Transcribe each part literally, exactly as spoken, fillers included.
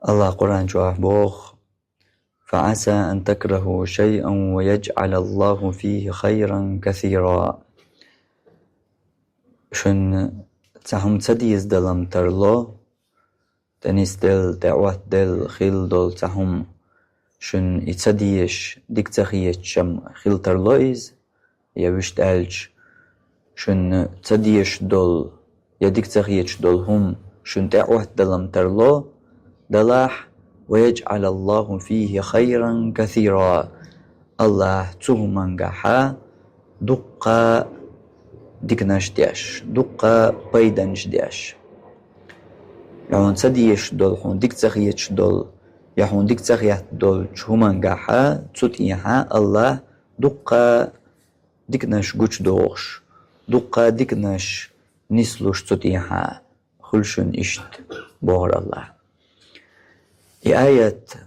Аллах Къуръан чохь боху: «فعسى أن تكرهوا شيئا ويجعل الله فيه خيرا كثيرا». Шуна цхьа хӀума ца дезадала-м тарло, тӀе нисделла, тӀе Ӏоттаделла хилла долу цхьа хӀума, шуна и ца дезаш, дика ца хеташ-м хилла тарло иза, я вуьшта аьлча, шуна ца дезаш долу, я дика ца хеташ долу хӀума шуна тӀе Ӏоттадала-м тарло, делахь: «ويجعل الله فيه خيرا كثيرا». Аллах цу хӀумангахьа дуккха диканаш деш, дуккха пайданаш деш. Я хьуна ца дезаш долу, хьуна дика ца хеташ долу, я хьуна дика ца хетта долчу хӀумангахьа, цу тӀехьа Аллах дуккха диканаш гучудохуш, дуккха диканаш нислуш цу тӀехьа, хуьлу шуна иштта, бохура Аллах. И аят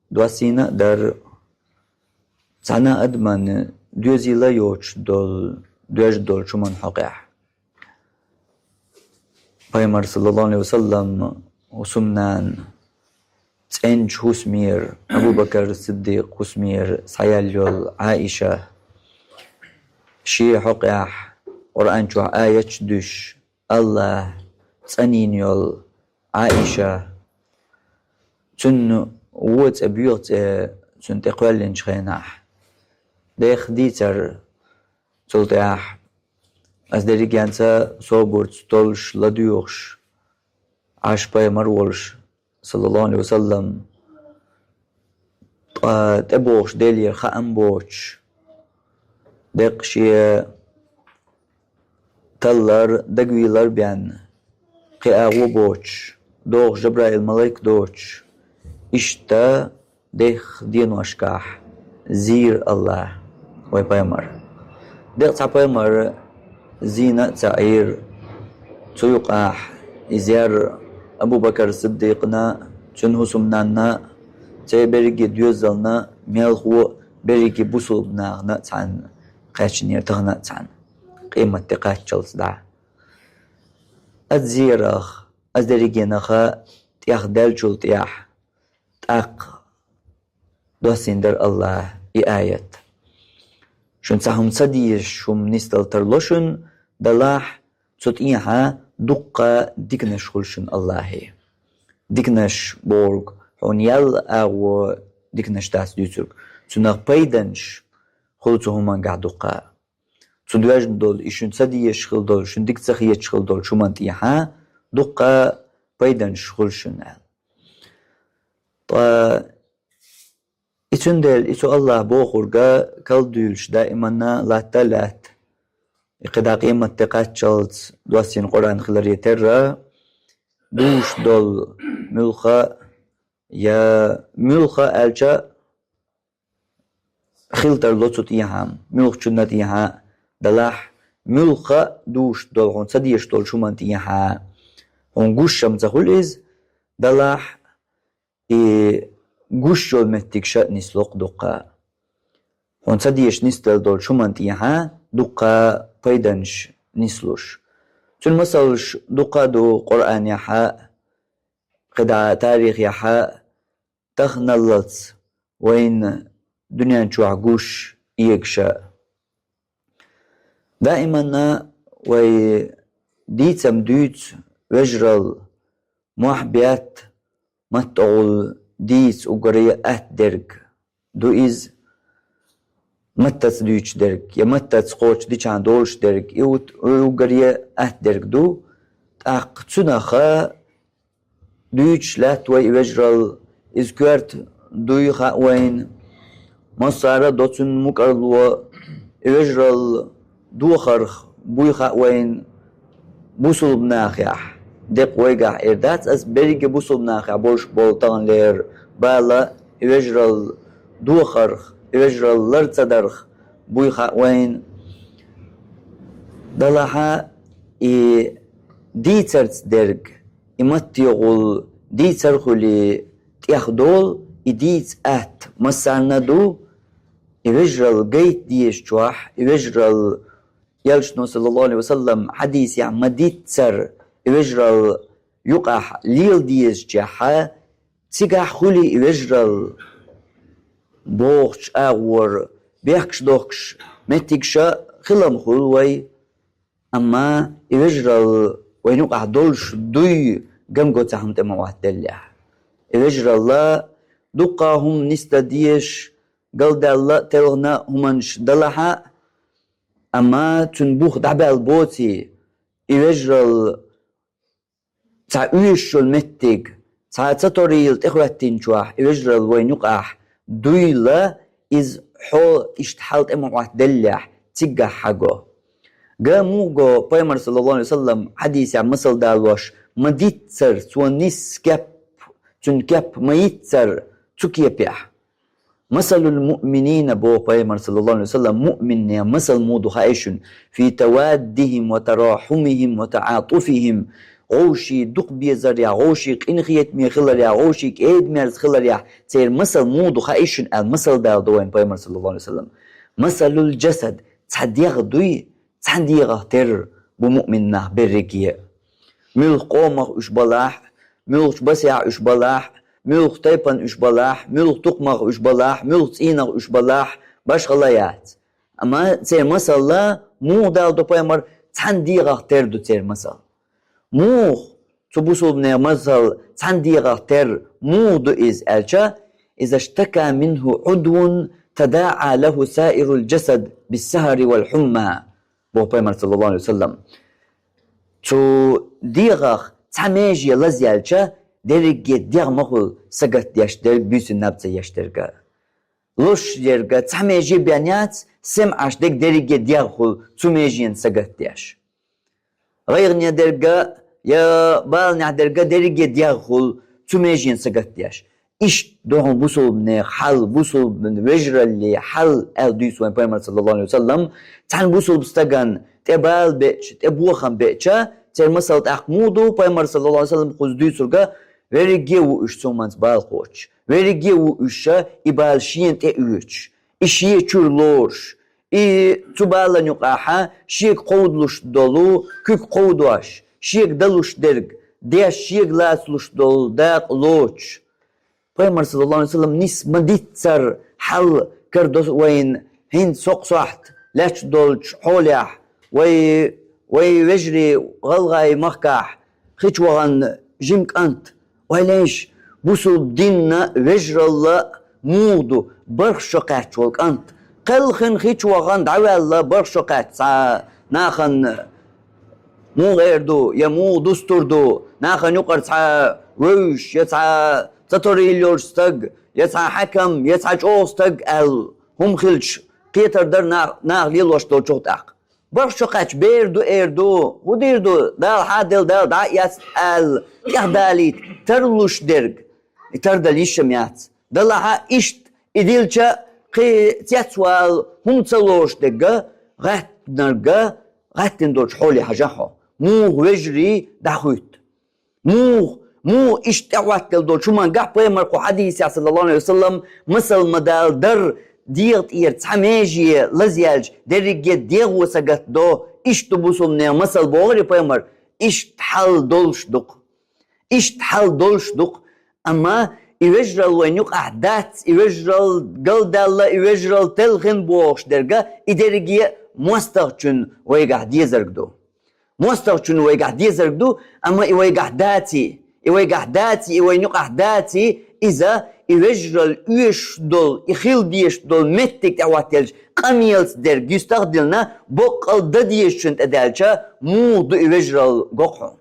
доссийна а дара цхьана адаман доьзийла йоцуш долу, доьжна долчу хӀуманна хьокъехь. Пайхамар, саллаллаху алейхи ва саллам, хӀусамнана, цӀеначу хӀусамера, Абу-Бакар Сиддикъ хӀусамера схьаяьлла йолу Ӏаиша, шен хьокъехь Къуръан чохь аяташ дуьсуш, Аллах цӀанйина йолу Ӏаиша, цуьнан вон цӀе, боьха цӀе цунна тӀе кхоьллинчу хенахь, дехха дийцар, цул тӀаьхьа ас дерригенца собарца толлуш, ладоьгӀуш Ӏаш пайхамар волуш, саллаллаху алейхи ва саллам, ткъа тӀебогӀуш Делера хаам боцуш, деккъа шен таллар, дагавийлар бен, кхин агӀо боцуш, догӀуш Жабраил малайк доцуш, иштта дехха деношкахь зийра Аллах вай пайхамар. Деккъа цхьа пайхамар зийна а ца Ӏийра, цу юкъахь и зер Абу-Бакар Сиддикъна, цуьнан хӀусамнанна, церан берриге доьзална, мелхо а берриге бусулба нахана а цхьаьна кхаьчнера, тахана а цхьаьна, къематде кхаччалц дӀа. Ас зерах, ас дерригенах тӀех даьллачул тӀехь, тӀаккха доссийна дара Аллах и аят. Шуна цхьа хӀума ца дезаш хӀума нисдала тарло шуна, делахь цу тӀехьа дуккха диканаш хуьлу шуна Аллахе. Диканаш бохург, хьуна ял агӀо диканаш дац дуьйцург, цунах пайданаш хуьлу цу хӀумангахь дуккха. Цу доьжна долу, и шуна ца дезаш хила долу, шуна дика ца хеташ хила долу хӀуманна тӀехьа дуккха пайданаш хуьлу шуна аьлла. Ткъа и цундела, и цу Аллах бохурга калдуьйлуш даиманна латта а лаьтта, и кхидӀа къематде кхаччалц доссийна Къуръан хиларе терра, дуьйш долу муьлхха а, я муьлхха а аьлча, хила тарло цу тӀехьа, муьлххачунна тӀехьа, делахь муьлхха а дуьйш долу, хьуна ца дезаш долу хӀуманна тӀехьа, хьуна гуш-м ца хуьлу иза, делахь и гуш йолу меттигаш а нисло-кх дуккха. Хьуна ца дезаш нисделла долу хӀуманна тӀехьа дуккха пайданаш нислуш. Цуьнан масалш дуккха а ду Къуръанехь а, кхидӀа тарихехь а, таханаллалц вайна дуьнен чохь гуш эгаш а. Даиманна вай дийца-м дуьйцу вежаралла, мохь бетта, маттахула дийца уггаре а атта дерг ду иза, маттаца дуьйцуш дерг, я маттаца кхочу дичахьа долуш дерг, и ут-, уггаре а атта дерг ду, тӀаккха цунаха дуьйцуш лаьтта вай и вежаралла, иза коьрта дуй хаьа вайна, массара а до цуьнан мукӀарло, и вежаралла дохарх буй хаьа вайна бусулба нахехь, деккъа вайгахь эр дац ас, берриге бусулба нахехь болуш болу таханлера бала, и вежаралла дохарх, и вежаралла лар ца дарх буй хаьа вайна. Делахь а и дийцарца дерг, и маттехула дийцар а хуьлий, тӀехдолу и дийца атта массарна а ду, и вежаралла гайта дезачохь, и вежаралла, элчано, саллаллаху алейхи ва саллам, хьадисехь ма-дийццара, и вежаралла юкъахь лела дезачохь а, Цигахь хуьлий и вежаралла бохучу агӀор бехкаш дохкуш меттигаш а хилам хуьлу вай, амма и вежаралла вайн юкъахь долуш дуй ган го цхьа хӀума тӀе ма Ӏоттаделлехь. И вежаралла дуккха хӀума нисдан дезаш, галдаьлла а, телхина а хӀуманаш далахь а, амма цуьнан бух дӀабаьлла боций, и вежаралла цхьа оьшуш йолу меттиг, цхьа ца торийла тӀехӀоьттинчохь и вежаралла вайн юкъахь дуйла, иза хьо иштта хьал тӀе ма Ӏоттаделлехь, циггахь хьан го. Ган муха го, Пайхамар, саллаллаху Ӏалайхи ва саллам, хьадисехь масал далош ма диццара, цо нисса кеп, цуьнан кеп ма йиццара цу кепехь. «Масалул муъминина», боху Пайхамар, саллаллаху Ӏалайхи ва саллам, муъминийн масал муха ду хаий шуна: «Фи таваддихим ва тарахьумихим ва таӀатуфихим». ГӀовший дукха безарехь, гӀовший къинхетаме хиларехь, гӀовший кӀеда-мерза хиларехь, церан масал муха ду хаий шуна аьлла, масал даладо вайна Пайхамар, саллаллаху Ӏалайхи ва саллам. «Масалул жасад», цхьа дегӀ дуй, цхьана дегӀах терра бу муъмин нах берриге а. Муьлхха къомах уьш балахь, муьлххачу басехь уьш балахь, муьлхха тайпана уьш балахь, муьлхха тукхамах уьш балахь, муьлхха цӀийнах уьш балахь, башхалла яц. Амма церан масалла муха даладо Пайхамар, цхьана дегӀах терра ду церан масал. Муха цу бусулбанийн масал цхьана дегӀах терра муха ду иза аьлча, «иза штака минху Ӏудвун тадаӀа лаху саирул жасад биссахьари вал хьумма», боху Пайхамар, саллаллаху Ӏалайхи ва саллам. Цу дегӀах цхьа меже лазъяьлча, дерриге дегӀ ма хуьлу сагатдеш дерг, буьйсанна наб ца еш дерг а. Лозуш дерг а цхьа меже бен яц, сема Ӏаш дерг дерриге дегӀ хуьлу цу меженан сагатдеш. ГӀайгӀане дерг а, я баланехь дерг а дерриге дегӀ хуьлу цу меженан сагатдеш. Иштта ду хьуна бусулбанех хьал, бусулбан вежаралле хьал аьлла дуьйцу вайн Пайхамар, саллаллаху Ӏалайхи ва саллам. Цхьана бусулба стагана тӀе бала беача, тӀе бохам беача, церан масал тӀаккха муха ду, Пайхамар, саллаллаху Ӏалайхи ва саллам, кхуза дуьйцург а: «Верриге а ву уьш цу хӀуманца бала кхочуш, верриге а ву уьш и бала шена тӀе оьцуш, и шен чуьра лоруш, и цу балан юкъахь шега кховдалуш долу куьг кховдош, шега далуш дерг деш, шега лацалуш долу дакъа лоцуш». Пайхамар, саллаллаху Ӏалайхи ва саллам, нисса ма-диццара хьал карадо вайна хӀинца со-кх сохьта лаьтташ долчу хьолехь, вай, вай вежарий гӀалгӀайн махкахь хи чу вахана жима кӀант, ойла йиш, бусулба динна вежаралла муха ду, бархӀ шо кхаьчна волу кӀант. Кхелхина хи чу вахана дӀаваьлла бархӀ шо кхаьчна цхьа нахана муха эр ду, я муха дустур ду, нахана юкъара цхьа вевзаш, я цхьа ца торийла йолуш стаг, я цхьа хьаькам, я цхьа чӀогӀа стаг аьлла хӀума хилча, кхетар дара нах-, наха лелош долчух тӀаккха. БархӀ шо кхаьчча, бер ду, эр ду, хӀун дийр ду, Дала хьаделла, Дала дӀа а эцна аьлла, тӀехдалийта тарлуш дерг, и тардала йиш-м яц. Далахь а иштта, и дилча кхин цецвала хӀума ца лоруш дерг а, гӀаттинарг а, гӀаттина долчу хьоле хьажахь хьо. Муха вежарий дӀахуьйту? Муха, муха иштта тӀехӀоттаделла долчу хӀумангахь Пайхамар кху хьадисехь, саллаллаху Ӏалайхи ва саллам, масал ма-далла дара, дегӀа тӀера цхьа меже лазъяьлча, дерриге дегӀо сагатдо, иштта ду бусулбанех масал, бохура Пайхамар, иштта хьал долуш ду-кх. Иштта хьал долуш ду-кх. Амма и вежаралла вайн юкъахь дац, и вежаралла галдаьлла, и вежаралла телхина бохуш дерг а, и дерриге а мостагӀчун вайгахь дезарг ду. МостагӀчун вайгахь дезарг ду, амма и вайгахь даций, и вайгахь даций, и вайн юкъахь даций, иза и вежаралла оьшуш долу, и хила дезаш долу меттиг тӀехӀоттаелча, къамелаца дерг юьстах а диллина, боккъал дан дезачун тӀе даьлча, муха ду и вежаралла, го-кх хьуна.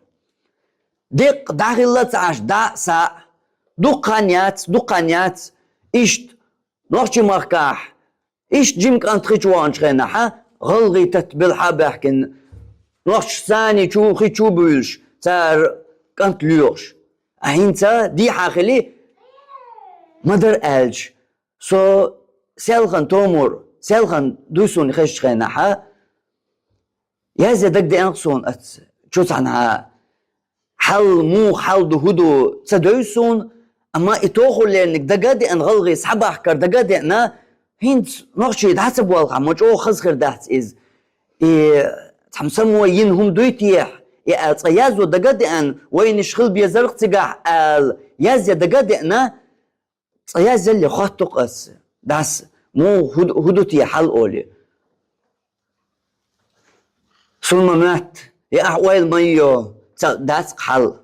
Деккъа дӀахилла а ца Ӏаш, дӀа а, са а, дукха хан яц, дукха хан яц, иштта Нохчийн махкахь иштта жима кӀант хи чу ваханчу хенахь, гӀалгӀайн татта белахь а баьхкина, нохчашца цхьаьна чу, хи чу буьйлуш, цара кӀант лоьхуш. А хӀинца дехьа хили, ма-дарра аьлча, со селхана томур, селхана дуй суна хезачу хенахь, язъян дагадеана-кх суна оцу чу цхьанхьа хьал, муха хьал ду, хӀун ду, ца девза суна, амма и тохаллерниг дага а деана, гӀалгӀай схьабахкар дага а деана, хӀинца нохчий дӀа ца болхахь, ма чӀогӀа хаза хир дац иза. И цхьа само йина хӀума дуй техьа, И аьлла цкъа язъе дагадеана, вайнаш хила безаргда цигахь аьлла, язъе дагадеана, цкъа язъяле хотту-кх ас, дас, муха хӀу-, хӀу ду те хьал олий. Сул ма моьтту, я ахь ойла ма йо, цхьа дац-кх хьал.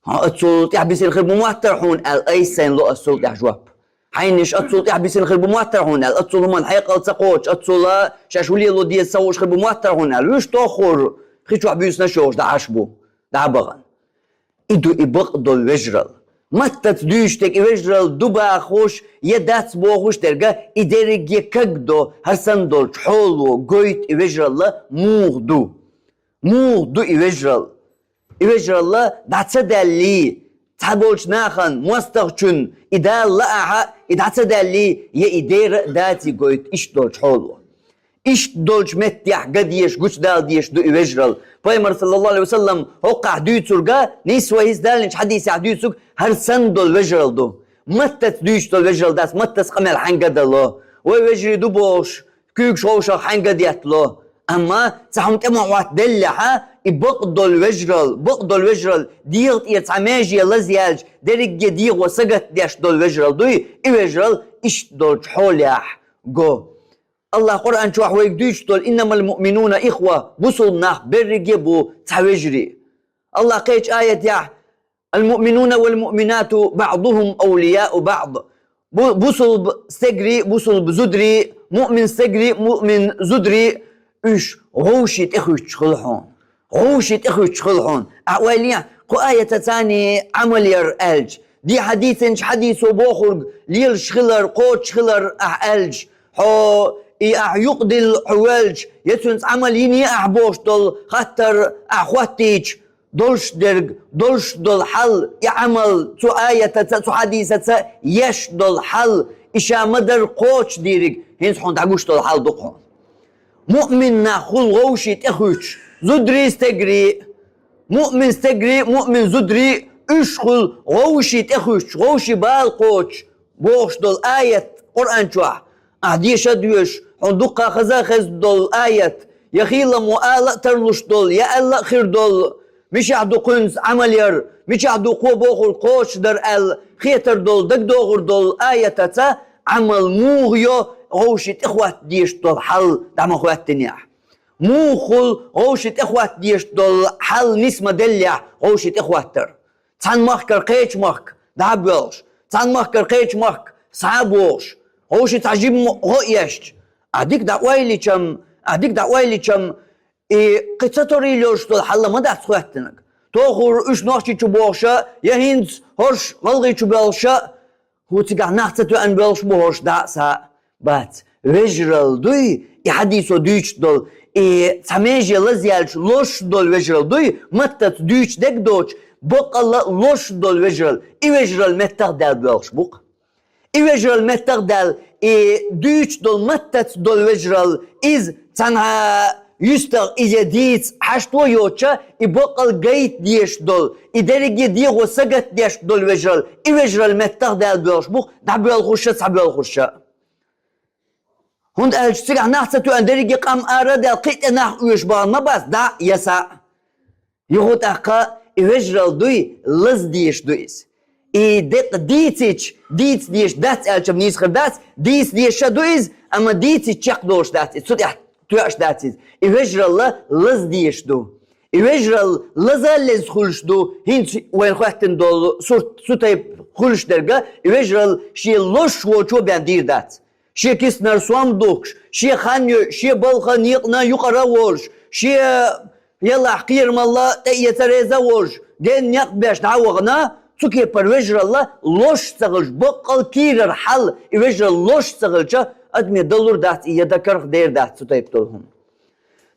Хьо аццул тӀаьхьа бисина хир бу моттара хьуна аьлла, айса сайна ло ас цул тӀаьхьа жоп. Хьайнаш аццул тӀаьхьа бисина хир бу моттара хьуна аьлла, аццул хӀуманна хьекъал ца кхочуш, аццул шаьш хӀу лело деза ца хууш хир бу моттара хьуна аьлла, вуьш тоххур хи чохь буьйсанаш йохуш дӀа Ӏаш бу, дӀа а бахана. И ду и бакъдолу вежаралла. Маттаца дуьйцуш дерг и вежаралла ду бахуш, я дац бохуш дерг, и дерриге каг до, хӀара санна долчу хьоло гойту и вежаралла муха ду. Муха ду и вежаралла? И вежаралла дӀа ца даьллий, цхьаболчу нахана, мостагӀчунна и Дала лаахь а, и дӀа ца даьллий, я и дера а даций гойту иштта долчу хьоло. Иштта долчу меттехь ган дезаш, гучудала дезаш ду и вежаралла. Пайхамар, саллаллаху Ӏалайхи ва саллам, хӀокхахь дуьйцург, нийса вай хӀинца даллинчу хьадисехь дуьйцург, хӀара санна долу вежаралла ду. Маттаца дуьйцуш долу вежаралла дац, маттаца къамел хьаьнга дало. Вай вежарий ду бохуш, куьйгаш ховшах хьаьнга деттало. Амма цхьа хӀума тӀе ма хӀоттаделлехь, и бакъдолу вежаралла, бакъдолу вежаралла дегӀа тӀера цхьа меже лазъяьлча, дерриге дегӀо сагатдеш долу вежаралла дуй, и вежаралла иштта долчу хьолехь го. Аллах Къуръан чохь вайга дуьйцуш долу: «Иннамал муъминуна ихва», бусулба нах берриге а бу цхьа вежарий. Аллах кхечу аятехь: «Ал муъминуна вал муъминату баъдухум авлияу баъд». Бу-, бусулба стегарий, бусулба зударий, муъмин стегарий, муъмин зударий, уьш гӀовший тӀехуьттуш хуьлу хьуна. ГӀовший тӀехуьттуш хуьлу хьуна. Ахь ойла е, кху аятаца царний Ӏамал яр аьлча, дехьа дийцинчу хьадисо бохург лелаш хилар, кхочуш хилар ахь аьлча, хьо и ахь юкъадилла хьо воьлча, я цуьнца Ӏамал йиний ахь бохуш долу хаттар ахь хӀоттийча, долуш дерг, долуш долу хьал, и Ӏамал цу аятаца, цу хьадисаца еш долу хьал, и ша ма-дарра кхочушдийриг, хӀинца хьуна дӀагуш долу хьал ду-кх хьуна. Муъмин нах хуьлу гӀовший тӀехуьттуш, зударий, стегарий, муъмин стегарий, муъмин зударий, уьш хуьлу гӀовший тӀехуьттуш, гӀовший бала кхочуш, бохуш долу аят Къуръан чохь, ахь деша а доьшуш, хьуна дуккха хаза а хезна долу аят, я хийламо ала а тарлуш долу, я аьлла а хир долу, мичахь ду кхуьнца Ӏамал яр, мичахь ду кхо бохург кхочушдар аьлла, хетар долу, дагадогӀур долу аятаца Ӏамал муха йо гӀовший тӀехӀоттадеш долу хьал дӀа ма хӀоьттинехь? Муха хуьлу гӀовший тӀехӀоттадеш долу хьал нисма деллехь гӀовший тӀехӀоттар? Цхьана махкара кхечу махка дӀа а боьлхуш, цхьана махкара кхечу махка схьа а бохуш, гӀовший цхьа жимма гӀо а эшча, ахь дика дӀа ойла йича-м, ахь дика дӀа ойла йича-м, и кхин ца торийла йолуш долу хьал ма дац хӀоьттинарг. Тохур уьш Нохчийчу бохуш а, я хӀинца хӀорш ГӀалгӀайчу боьлхуш а, хӀу цигахь нах ца тоьъна боьлхуш бу хӀорш дӀа а, схьа а? Бац. Вежаралла дуй, и хьадисо дуьйцуш долу, и цхьа меже лазъяьлча лозуш долу вежаралла дуй, маттаца дуьйцуш дерг доцуш, баккъалла а лозуш долу вежаралла, и вежаралла меттах а даьлла боьлхуш бу-кх. И вежаралла меттах а даьлла, и дуьйцуш долу маттаца долу вежаралла, иза цхьана юьстах иза дийца хьашто а йоцуш, и баккъалла гайта дезаш долу, и дерриге а дегӀо сагатдеш долу вежаралла, и вежаралла меттах а даьлла боьлхуш бу-кх, дӀабоьлхуш а, цхьабоьлхуш а. ХӀунда аьлча цигахь нах ца тоьъна дерриге къам ара а даьлла, кхин а тӀе нах оьшуш бахана ма бац, дӀа а, я схьа а. Юха тӀаккха и вежаралла дуй, лаза дезаш ду иза. И декъа дийцича, дийца дезаш дац аьлча-м нийса хир дац, дийца дезаш а ду иза, амма дийцича чекхдолуш дац иза, цу тӀехь тоьаш дац иза. И вежаралла лаза дезаш ду. И вежаралла лаза а леза хуьлуш ду, хӀинца вайна хӀоьттина долу сурт цу тайпа хуьлуш дерг а, и вежаралла шен лозуш волчо бен дийр дац. Шен киснара сом духкуш, шен хан йойуш, шен балха некъана юкъара а волуш, шен елахь кхерамалла тӀеэца реза а волуш, генна некъ беш дӀа а вахана, цу кепара вежаралла лозуш ца хилча, баккъал кийрара хьал, и вежаралла лозуш ца хилча, адаме далур дац и, я дан карах дер дац цу тайпа долу хӀума.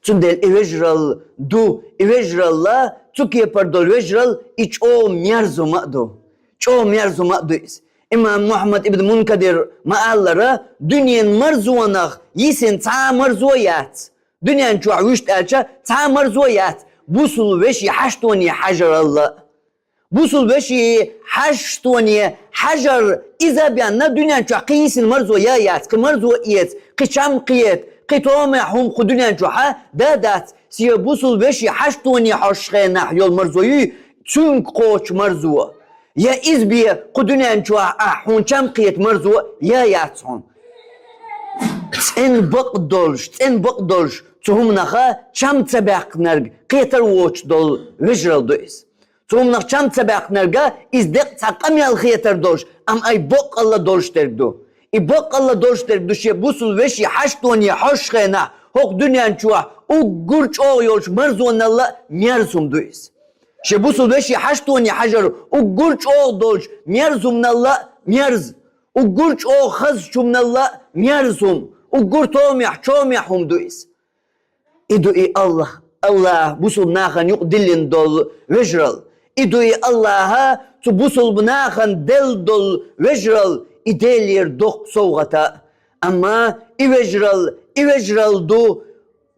Цундела и вежаралла ду, и вежаралла, цу кепара долу вежаралла, и чӀогӀа мерза хӀума а ду. ЧӀогӀа мерза хӀума а ду иза. Имам Мухьаммад ибн Мункадир ма-аллара, дуьненан марзонах йисина цхьа а марзо яц. Дуьнен чохь вуьшта аьлча, цхьа а марзо яц, бусулба вешин хьаштоне хьажаралла. Бусулба вешин хьаштоне хьажар иза бен дуьнен чохь кхин йисина марзо я яц, кхин марзо эца, кхы чам кхета, кхы томехь хӀума кху дуьнен чохь а да дац, се бусул вешин хьаштоне хьожуш хенахь йолу марзо юй, цуьнга кхочу марзо. Я иза бен кху дуьнен чохь а хьуна чам кхета марзо я яц хьуна. ЦӀена бакъ долуш, цӀена бакъ долуш, цу хӀуманаха чам ца баьккхинарг кхетар воцуш долу вежаралла ду иза. Цу хӀуманах чам ца баьккхинарга иза деккъа цхьа къамел хетар долуш, амма ай баккъалла долуш дерг ду. И баккъалла долуш дерг ду шен бусул вешин хьаштоне хьожуш хенахь, хӀокху дуьнен чохь уггар чӀогӀа йолчу марзоналла мерза хӀума ду иза. Шен бусул вешин хьаштоне хьажар уггар чӀогӀа долчу мерза хӀуманалла мерза, уггар чӀогӀа хазачу хӀуманалла мерза хӀума, уггар томехь, чомехь хӀума ду иза. И ду и Аллах, Аллаха бусулба нахана юкъа диллина долу вежаралла. И ду и Аллаха цу бусулба нахана делла долу вежаралла, и Делера доккха совгӀата. Амма и вежаралла, и вежаралла ду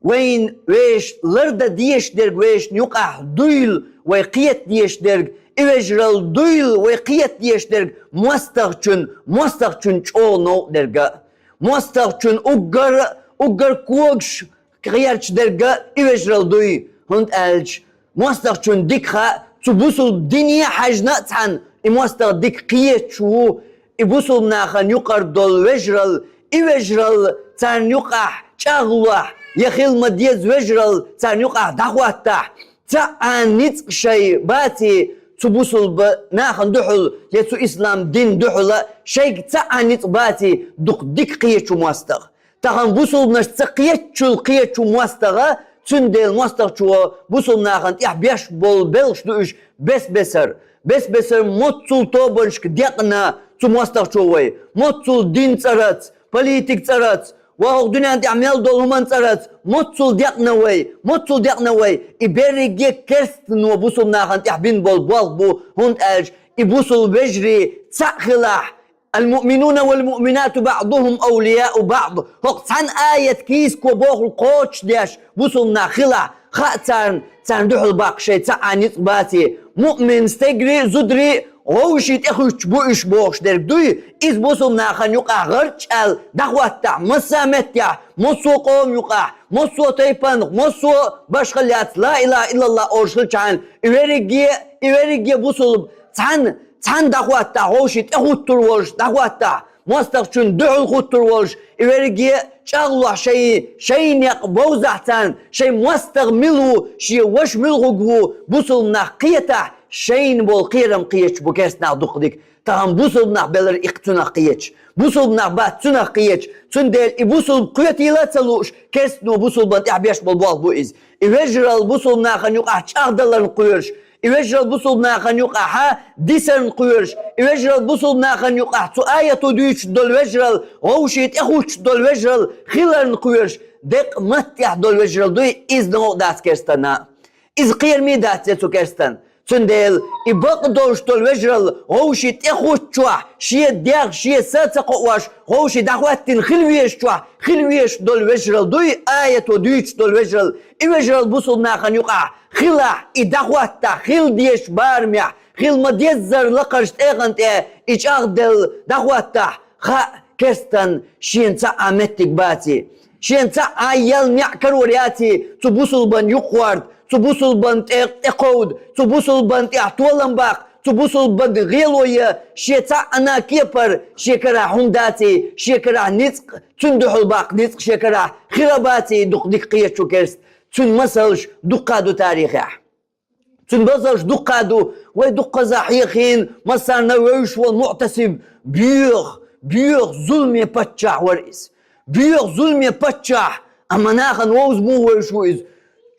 вайна вешан лардан дезаш дерг, вешан юкъахь дуйла вай кхета дезаш дерг, и вежаралла дуйла вай кхета дезаш дерг мостагӀчун, мостагӀчун чӀогӀа новкъа дерг а. МостагӀчун уггар, уггар когаш кхерча дерг а и вежаралла дуй, хӀунда аьлча мостагӀчун дика хаьа, цу бусулба дине а хьаьжна а цхьаьна, и мостагӀа дика кхеташ ву, и бусулба нахана юкъара долу вежаралла, и вежаралла царна юкъахь чӀагӀлохь, я хила ма-дезза вежаралла царна юкъахь дӀахӀоттахь, цхьа а ницкъ шайн баций, цу бусулба нахана дуьхьал, я цу ислам дин дуьхьал а шайга цхьа а ницкъ баций, дукха дика кхеташ ву мостагӀа. Тахана бусулбанашца кхетачул кхеташ ву мостагӀа, цундела мостагӀчо бусулба нахана тӀехь беш болу белхаш ду уьш бес-бесара. Бес-бесара моццул тобанашка декъна цу мостагӀчо вай. Моццул дин цӀараца, политик цӀараца, ва хӀокху дуьнен тӀехь мел долу хӀуман цӀараца, моццул декъна вай, моццул декъна вай. И берриге керстано бусулба нахана тӀехь бина болу болх бу, хӀунда аьлча и бусулба вежарий цхьаъ хилахь, «المؤمنون والمؤمنات بعضهم أولياء بعض». ХӀокху цхьана аят кийсако бохург кхочушдеш бусулба нах хилахь, хаьа царна, царна дуьхьал баккха шайн цхьа а ницкъ баций. Муъмин стегарий а, зударий а вовшийн тӀехуьттуш бу уьш бохуш дерг дуй, иза бусулба нахана юкъахь гӀарчӀ аьлла дӀахӀоттахь, массо а меттехь, массо а къоман юкъахь, массо а тайпанах, массо а башхалла яц, ла илаха иллаллах олуш хилчахьана, и верриге, и верриге бусулба цхьаьна, цхьаьна дӀахӀоттахь, вовшийн тӀехуьттур волуш дӀахӀоттахь, мостагӀчунна дуьхьал хуьттур волуш, и верриге чӀагӀлохь шайн, шайн некъ бовзахь царна, шайн мостагӀа мила ву, шен ваша муьлхарг ву, бусулба нах кхетахь, шайна болу кхерам кхеташ бу керста нах дукха дика. Тахана бусулба нах белара и цунах кхеташ. Бусулба нах бац цунах кхеташ. Цундела и бусулба кхетийла а ца лууш, керстано бусулбанна тӀехь беш болу болх бу иза. И вежаралла бусулба нахана юкъахь чӀагӀдаларна кхоьруш, и вежаралла бусулба нахана юкъахьа дисарна кхоьруш, и вежаралла бусулба нахана юкъахь цу аято дуьйцуш долу вежаралла, вовшийн тӀехуьттуш долу вежаралла хиларна кхоьруш, декъа маттехь долу вежаралла дуй, иза новкъа дац керстанна. Иза кхераме дац цу керстан. Цундела и бакъ долуш долу вежаралла вовшийн тӀехуьттучохь, шен дегӀ, шен са ца кхоош, вовшийн дӀахӀоьттина хила везачохь, хила везаш долу вежаралла дуй, аято дуьйцуш долу вежаралла. И вежаралла бусулба нахана юкъахь хилахь, и дӀахӀоттахь, хила дезачу барамехь, хила ма-деззара лакхарчу тӀегӀан тӀе и чӀагӀделла дӀахӀоттахь, хаьа керстан шена цхьа а меттиг баций. Шена цхьа а ял неӀ карор яций, цу бусулбан юкъахӀорда, цу бусулбан тӀе, тӀекховда, цу бусулбан тӀехь толам баккха, цу бусулбан гӀело я, шен цхьа а кепара, шен карахь хӀума даций, шен карахь ницкъ, цуьнан дуьхьал баккха ницкъ шен карахь хила баций, дукха дика кхеташ ву керста. Цуьнан масалш дуккха ду тарихехь. Цуьнан масалш дуккха ду, вай дуккхаза хьехийна, массарна вевзаш волу МуӀтасим, боьха, боьха зуламе паччахь вара иза. Боьха зуламе паччахь, амма нахана вовза муха вевзаш ву иза?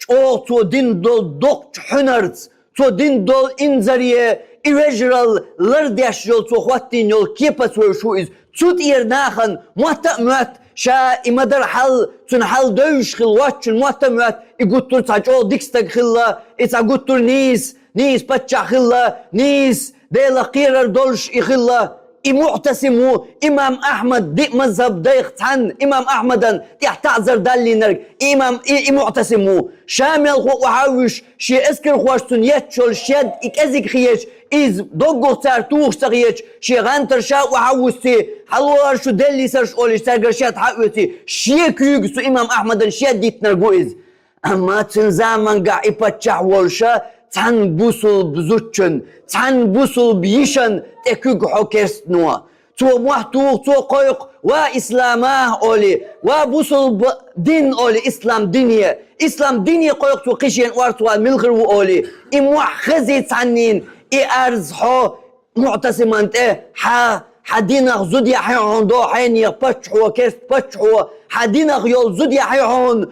ЧӀогӀа цо дина долу доккхачу хьуьнарца, цо дина долу инзаре, и вежаралла лардеш йолу, цо хӀоттийна йолу кепаца вевзаш ву иза. Цу тӀера нахана мотта а моьтту, ша и ма-дарра хьал, цуьнан хьал девзаш хилла воцчунна мотта а моьтту, и гуттар а цхьа чӀогӀа дика стаг хилла, и цхьа гуттар а нийса, нийса паччахь хилла, нийса Делах кхерар долуш и хилла. И МуӀтасим ву имам Ахьмад диъ мазхӀаб дайх цхьанна, имам Ахьмадан тӀехь таӀзар даллийнарг, и имам, и, и МуӀтасим ву. Ша мелхо а вахьа а вуьш, шен эскархошца цунна етташ йолу шед и кӀезиг хеташ, иза доггах цара тухуш ца хеташ, шен гӀантар ша а вахьа а вуссий, хьалора шу деллийсарш олий, цаьргара шед хьа а оьций, шен куьйгаш цу имам Ахьмадан шед йиттинарг ву иза. Амма цуьнан заманчохь и паччахь волуша цхьана бусулба зудчун, цхьана бусулба йишан тӀе куьг хьо керстано. Цо мохь туху, цо кхойкху: «Ва ислама», — олий, «ва бусулба дин», — олий, «ислам дине». Ислам дине кхойкху цо кхин шена орцахвала мила хир ву олий. И мохь хезий цхьаннина, и арз хьо МуӀтасиман тӀе: «Хьан, хьан динах зуда яхьий хьуна доху хьенех паччахьо, керста паччахьо, хьан динах йолу зуда яхьий хьуна,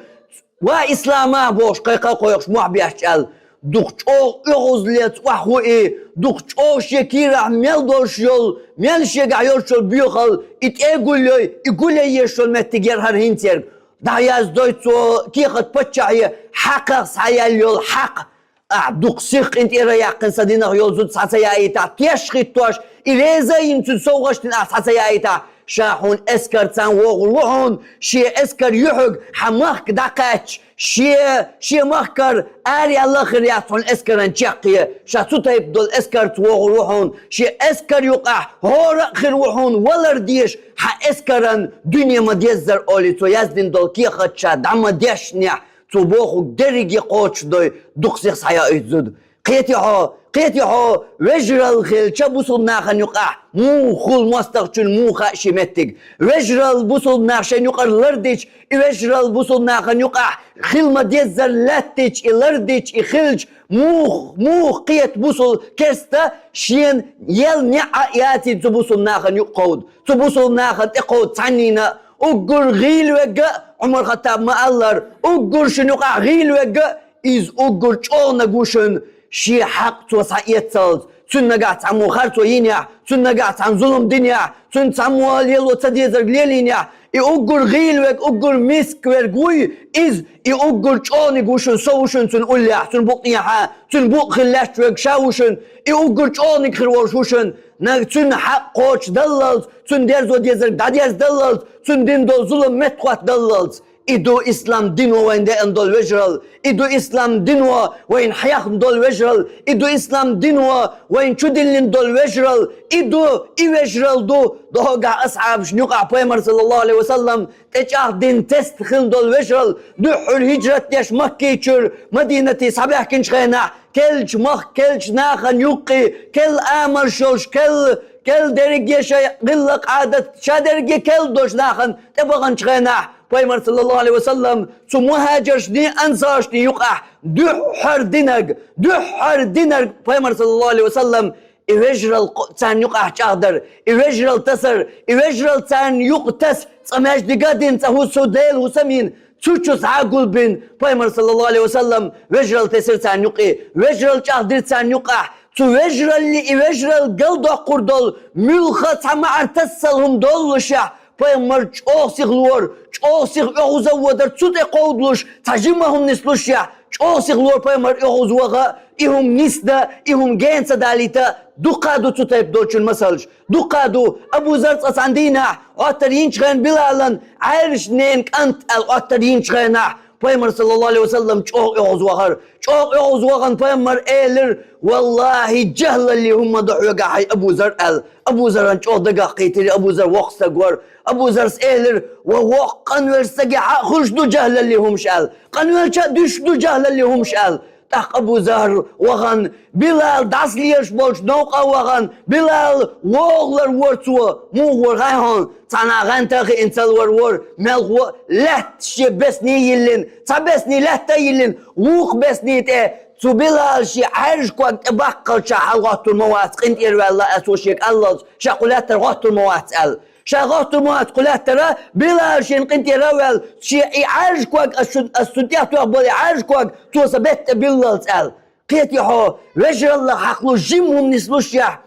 ва ислама», — бохуш, кхайкха а кхойкхуш мохь беш чӀаьлла. Дукха чӀогӀа оьгӀазлец охьахуу и, дукха чӀогӀа шен кийрахь мел долуш йолу, мел шегахь йолуш йолу боьхалла и тӀе а гулйой, и гулъеш йолу меттиг яра хӀара хӀинца ерг. ДӀаяздой цо кехат паччахье хьакхах схьаяьлла йолу хьакъ. Ахь дукха сих къинтӀера а яьккхина, сан динах йолу зуда схьа ца яийтахь, теш хӀиттош, и реза а йина, цуьнан сов гӀаш дина ахь схьа ца яийтахь, ша хьуна эскарца вогӀур ву хьуна, шен эскар юьхьиг хьан махка дӀакхаьчча, шен, шен махкара араяьлла а хир яц хьуна эскаран чекхъе, ша цу тайпа долу эскарца вогӀур ву хьуна, шен эскар юкъахь хӀора а хир ву хьуна валар дезаш, хьан эскаран дуьне ма-деззара олий, цо яздина долу кехат ша дӀа ма-дешнехь, цо бохург дерриге кхочушдой, дукха сих схьайоуьйту зуда. Кхетий хьо, кхетий хьо, вежаралла хилча бусулба нахана юкъахь муха хуьлу мостагӀчун, муха хаьа шен меттиг. Вежаралла бусулба наха шайна юкъара лардича, и вежаралла бусулба нахана юкъахь хила ма-деззара лаьттича, и лардича, и хилча, муха, муха кхета бусул-, керста шена ел неӀ а яцийта цу бусулба нахана юкъа кховда. Цу бусулба нахана тӀе кховда цхьаннина а. Уггар гӀийла верг а, Ӏумар-Хаттаба ма-аллара, уггар шуна юкъахь гӀийла верг а, иза уггар чӀогӀаниг ву шуна, шен хьакъ цо схьаэцалц, цуьнан нагахь цхьаммо харцо йинехь, цуьнан нагахь цхьаммо зулам динехь, цуьнан цхьаммо лело ца дезарг лелийнехь, и уггар гӀийла верг, уггар миска верг вуй, иза, и уггар чӀогӀаниг ву шуна, со ву шуна цуьнан уллехь, цуьнан букъ тӀехьа, цуьнан букъ хила лаьтташ верг ша ву шуна, и уггар чӀогӀаниг хир волуш ву шуна, нагахь цуьнан хьакъ кхочушдаллалц, цуьнан дерзо дезарг дӀадерзадаллалц, цуьнан дина долу зулам меттахӀоттадаллалц. И ду ислам дино вайна деана долу вежаралла, и ду ислам дино вайна хьехна долу вежаралла, и ду ислам дино вайна чудиллина долу вежаралла, и ду, и вежаралла ду, догахь асхьабашна юкъахь Пайхамар, саллаллаху Ӏалайхи ва саллам, тӀечӀагӀдина теста хилла долу вежаралла, дуьххьара хӀижрат деш Маккичуьра Мадинате схьабаьхкинчу хенахь, керлачу мах-, керлачу нахана юккъе, керла амалш йолуш, керла, керла дерриге шайн гӀиллакх-Ӏадат, ша дерриге керла долчу нахана тӀебаханчу хенахь, Пайхамар, саллаллаху Ӏалайхи ва саллам, цу мухӀажаршний, ансаршний юкъахь дуьххьара динарг, дуьххьара динарг Пайхамар, саллаллаху Ӏалайхи ва саллам, и вежаралла кхо-, царна юкъахь чӀагӀдар, и вежаралла тасар, и вежаралла царна юкъа таса, цкъа маьждиг а дина, цкъа хӀу-, цу Делан хӀусамийн, цу чу схьа а гулбина, Пайхамар, саллаллаху Ӏалайхи ва саллам, вежаралла тесира царна юккъе, вежаралла чӀагӀдира царна юккъахь, цу вежараллий и вежаралла галдоккхур долу муьлхха а цхьа маӀар тассал хӀума доллушехь, Пайхамар чӀогӀа сихлора, чӀогӀа сиха оьгӀаз а водар, цу тӀе кховдалуш, цхьа жима хӀума нислушехь, чӀогӀа сихлора Пайхамар оьгӀаз ваха, и хӀума нисдан, и хӀума гена ца далийта, дуккха а ду цу тайпа долчун масалш. Дуккха а ду, Абу Зар цкъа цхьана дийнахь, Ӏоттар йинчу хенахь Билалан Ӏаьржачу ненан кӀант аьлла Ӏоттар йинчу хенахь, Пайхамар, саллаллаху Ӏалайхи ва саллам, чӀогӀа оьгӀаз вахара. ЧӀогӀа оьгӀаз вахана Пайхамар элира: «Валлахи, жахӀлаллин хӀума ма ду хьоьгахь, хьай Абу Зар», — аьлла. Абу Заран чӀогӀа дагах кхийтира, Абу Зар воккха стаг вара. Абу Зарс элира: «Ва воккха къанвеллачу стагехь а хуьлуш ду жахӀлаллин хӀумаш», — аьлла. «Къанвелча а дуьсуш ду жахӀлаллин хӀумаш», — аьлла. ТӀаккха Абу Зар вахана, Билал дӀасалелаш болчу новкъа а вахана, Билал вогӀалур вара цо, муха вара хаьий хьуна, цхьана гӀанта а хиъна ца лур вара, мелхо а лаьтташ шен бесний йиллина, цхьа бесний лаьтта а йиллина, вукху бесний тӀе цу Билала шен Ӏаьржа ког тӀе баккхалча хьалагӀоттур ма вац, къинтӀера ваьлла аьлла цо шега аллалц, ша кху лаьттара гӀоттур ма вац аьлла. Ша гӀоттур ма вац кху лаьттара, Билал шен къинтӀера а ваьлла, шен и Ӏаьржа ког, ас шун, ас шун тӀехь тоьхна болу и Ӏаьржа ког, цо сан бетта тӀе биллалц аьлла. Кхетий хьо, вежаралла хьакхалуш жима хӀума нислушехь,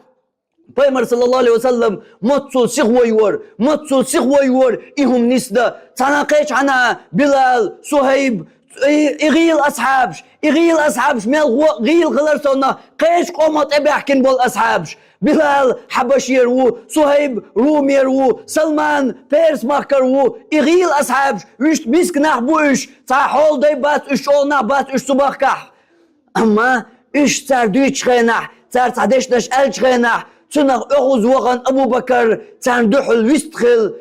Пайхамар, саллаллаху Ӏалайхи ва саллам, маццул сихвойвора, маццул сихвойвора и хӀума нисдан. Цхьана кхечхьана Билал, Сухайб, И, и гӀийла асхьабаш, и гӀийла асхьабаш, мел гӀо-, гӀийла хилар сов нах, кхеча къомах тӀебаьхкина бола асхьабаш. Билал хьабашера ву, Сухьайб румера ву, Салман перс махкара ву, и гӀийла асхьабаш, вуьшта миска нах бу уьш, цхьа хьоладай бац уьш, чӀогӀа нах бац уьш цу махкахь. Амма уьш цара дуьйцучу хенахь, цара цхьа дешнаш аьллачу хенахь, цунах оьгӀаз вахана Абу-Бакар царна дуьхьал вист хилла.